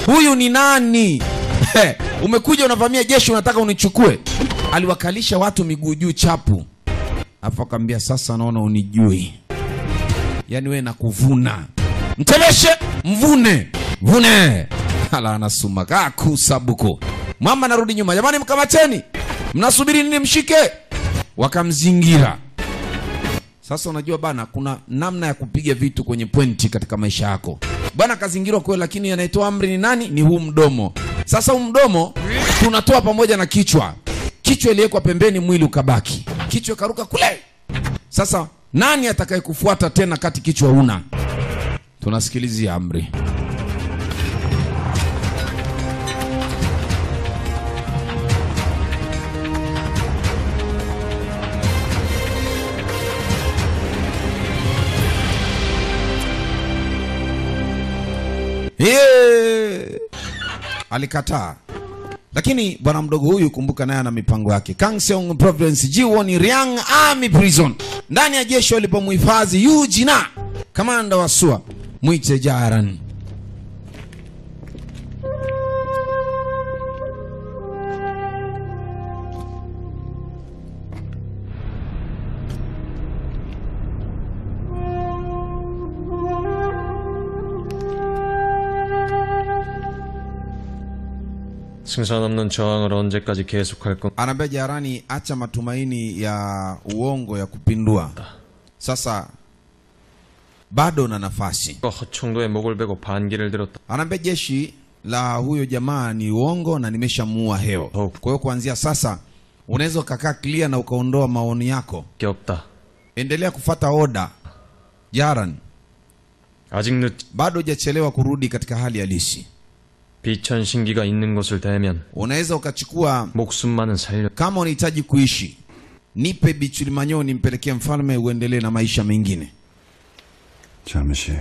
Huyu ni nani? Umekuja unavamia jeshi unataka unichukue. Aliwakalisha watu miguu juu chapu. Afu akamwambia sasa naona unijui. Yaani wewe nakuvuna. Mtemeshe, mvune. Vune. Ala anasuma kakusabuko. Mama narudi nyuma. Jamani mkamateni. Mnasubiri nini mshike? Wakamzingira. Sasa unajua bana kuna namna ya kupiga vitu kwenye pointi katika maisha yako. Bana kazingirwa kweli, lakini anayetoa amri ni nani? Ni huu mdomo. Sasa huu mdomo tunatoa pamoja na kichwa. Kichwa iliwekwa pembeni, mwili ukabaki. Kichwa karuka kule. Sasa nani atakayekufuata tena kati kichwa huna? Tunasikilizia amri. Alikataa. Lakini bwana mdogo huyu kumbuka naye ana mipango yake. Kangseong Province, Jiwon Ryang Army Prison. Ndani ya jeshi walipomhifadhi Yujina, kamanda wa SUA, mwite Jaran. 승산 없는 저항을 언제까지 계속할 건? Anaambia Jarani acha matumaini ya uongo ya kupindua. Sasa bado na nafasi. 허청도에 목을 베고 반기를 들었다. Anaambia jeshi la huyo jamaa ni uongo na nimeshamuua heo. Kwa hiyo kuanzia sasa unaweza ukakaa clear na ukaondoa maoni yako. 없다. Endelea kufuata order. Jaran. 아직 늦. Bado hujachelewa kurudi katika hali halisi. 비천신기가 있는 곳을 대면 unaweza ukachukua 목숨만은 살려. Kama unahitaji kuishi, nipe Bichulimanyo nimpelekee mfalme uendelee na maisha mengine. 잠시.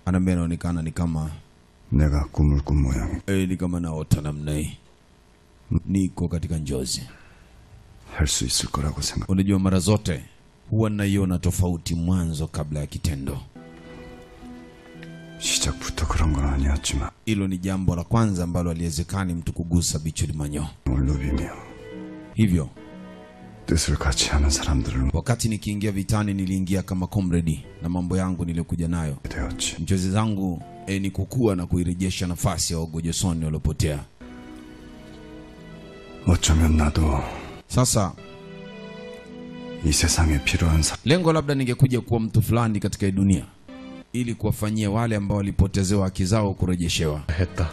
Anaambia inaonekana ni kama 내가 꿈을 꾼 모양이. Ni kama naota namna hii. Niko katika njozi. 할 수 있을 거라고 생각. Unajua mara zote huwa naiona tofauti mwanzo kabla ya kitendo. 시작부터 그런 건 아니었지만 hilo ni jambo la kwanza ambalo haliwezekani mtu kugusa Bichulimanyo. 누비며 Hivyo 뜻을 같이 하는 사람들을 wakati nikiingia vitani niliingia kama comrade na mambo yangu niliyokuja nayo. 되었지. Mchozi zangu ni kukua na kuirejesha nafasi ya Gojoseon waliopotea. 어쩌면 나도 Sasa 이 세상에 필요한 사... lengo labda ningekuja kuwa mtu fulani katika dunia ili kuwafanyia wale ambao walipotezewa haki zao kurejeshewa. 했다.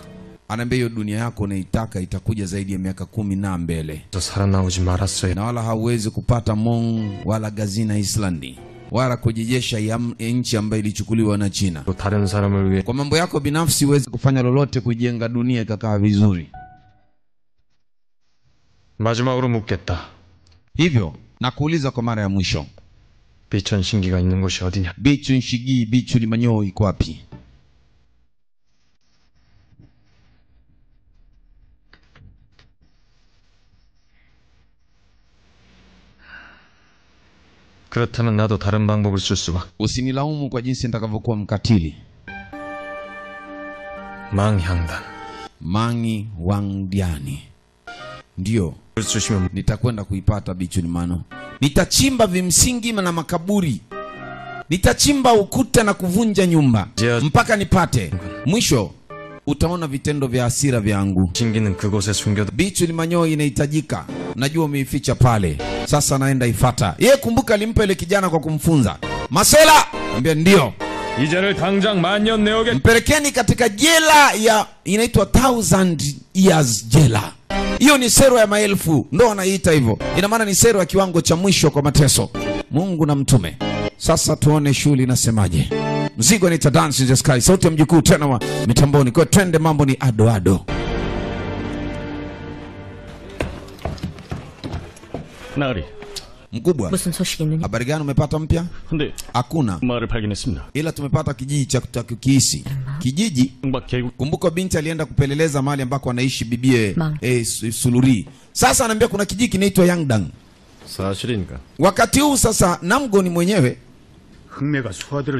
Anaambia hiyo dunia yako unaitaka itakuja zaidi ya miaka 10 na mbele. 저 살아나오지 말았어요. Na wala hauwezi kupata Mong wala Gazina Islandi wala kujijesha ya nchi ambayo ilichukuliwa na China. 또 다른 사람을 위해 Kwa mambo yako binafsi huwezi kufanya lolote kujenga dunia ikakaa vizuri. 마지막으로 묻겠다. Hivyo nakuuliza kwa mara ya mwisho. 비천신기가 있는 곳이 어디냐? Bichunshigi Bichulimanyo iko wapi? 그렇다면 나도 다른 방법을 쓸 수밖에. Usinilaumu kwa jinsi nitakavyokuwa mkatili. 망향단. Mangi Wangdiani. Ndio 주시면 nitakwenda kuipata Bichulimano. Nitachimba vimsingi na makaburi. Nitachimba ukuta na kuvunja nyumba mpaka nipate. Mwisho utaona vitendo vya hasira vyangu. 신기는 그곳에 숨겨. Bichulimanyo inahitajika. Najua umeificha pale. Sasa naenda ifata. Yeye kumbuka alimpa ile kijana kwa kumfunza. Masela, ambia ndio. 이자를 당장 만년 내오게. Mpelekeni katika jela ya inaitwa 1000 years jela. Hiyo ni sero ya maelfu, ndo wanaiita hivyo. Ina maana ni sero ya kiwango cha mwisho kwa mateso. Mungu na mtume. Sasa tuone shughuli inasemaje. Mzigo ni Dance in the Sky. Sauti ya mjukuu tena wa mitamboni. Kwa twende mambo ni ado ado. 나으리. Mkubwa. 무슨 소식이 있느냐? Habari gani umepata mpya? 근데 Hakuna. 마을을 발견했습니다. Ila tumepata kijiji cha kutakikisi. Kijiji? 막 계곡 Kumbuka binti alienda kupeleleza mahali ambako anaishi bibie Suluri. Sasa anaambia kuna kijiji kinaitwa Yangdang. 사실인가? Wakati huu sasa Namgoni mwenyewe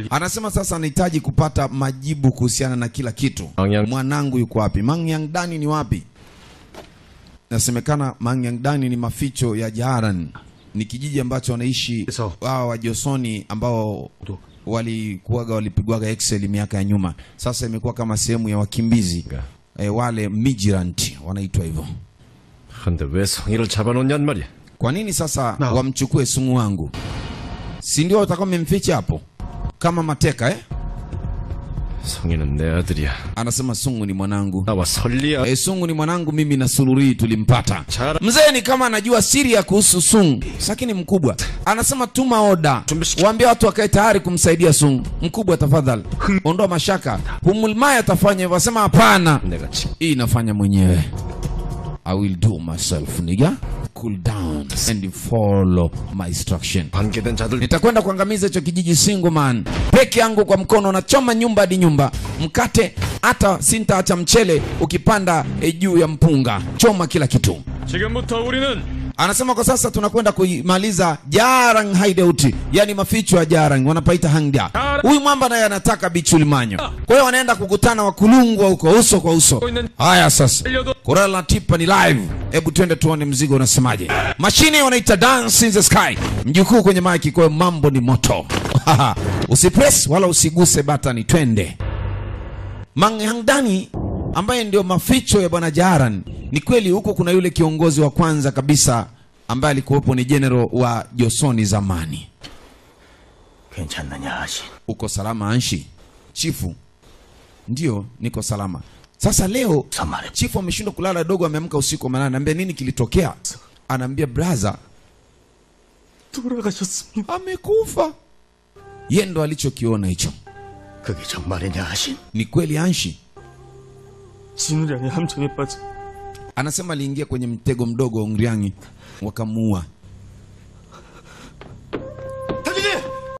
Anasema sasa anahitaji kupata majibu kuhusiana na kila kitu. Mwanangu yuko wapi? Mangyangdani ni wapi? Nasemekana Mangyangdani ni maficho ya Jaran. Ni kijiji ambacho wanaishi hawa Wajosoni ambao walikuwaga walipigwaga Excel miaka ya nyuma. Sasa imekuwa kama sehemu ya wakimbizi. Wale migrant wanaitwa hivyo. 근데 왜 성희를 잡아놓냔 말이야. Kwa nini sasa wamchukue Sungu wangu? Si ndio watakuwa wamemficha hapo kama mateka eh? 성희는 내 아들이야. Anasema Sungu ni mwanangu. 나와 설리야. Sungu ni mwanangu, mimi na Sururi tulimpata. Mzee ni kama anajua siri ya kuhusu Sungu. Sakini mkubwa. Anasema tuma oda. Waambie watu wakae tayari kumsaidia Sungu. Mkubwa tafadhali. Ondoa mashaka. Humulmaya atafanya hivyo. Anasema hapana. Hii inafanya mwenyewe. I will do myself, nigga. Cool down and follow my instruction. Nitakwenda kuangamiza hicho kijiji single man. Peke yangu kwa mkono nachoma nyumba hadi nyumba. Mkate hata sintaacha mchele ukipanda juu ya mpunga. Choma kila kitu. Anasema kwa sasa tunakwenda kuimaliza Jarang Hideout, yani maficho ya Jarang wanapaita Hangda. Huyu mwamba naye anataka Bichulimanyo. Kwa hiyo wanaenda kukutana wakulungwa huko uso kwa uso. Haya sasa. Korala Tipa ni live. Hebu twende tuone mzigo unasemaje. Mashine wanaita Dance in the Sky. Mjukuu kwenye mic, kwa mambo ni moto. Usipress wala usiguse button, twende. Mangyangdani ambaye ndio maficho ya bwana Jaran. Ni kweli huko kuna yule kiongozi wa kwanza kabisa ambaye alikuwepo ni general wa Josoni zamani. Uko salama Anshi? Chifu. Ndio, niko salama. Sasa leo chifu ameshindwa kulala, dogo ameamka usiku manane. Anambia nini kilitokea? Anaambia brother amekufa. Yeye ndo alichokiona hicho. Ni kweli Anshi? Anasema aliingia kwenye mtego mdogo wa Ongriangi wakamuua.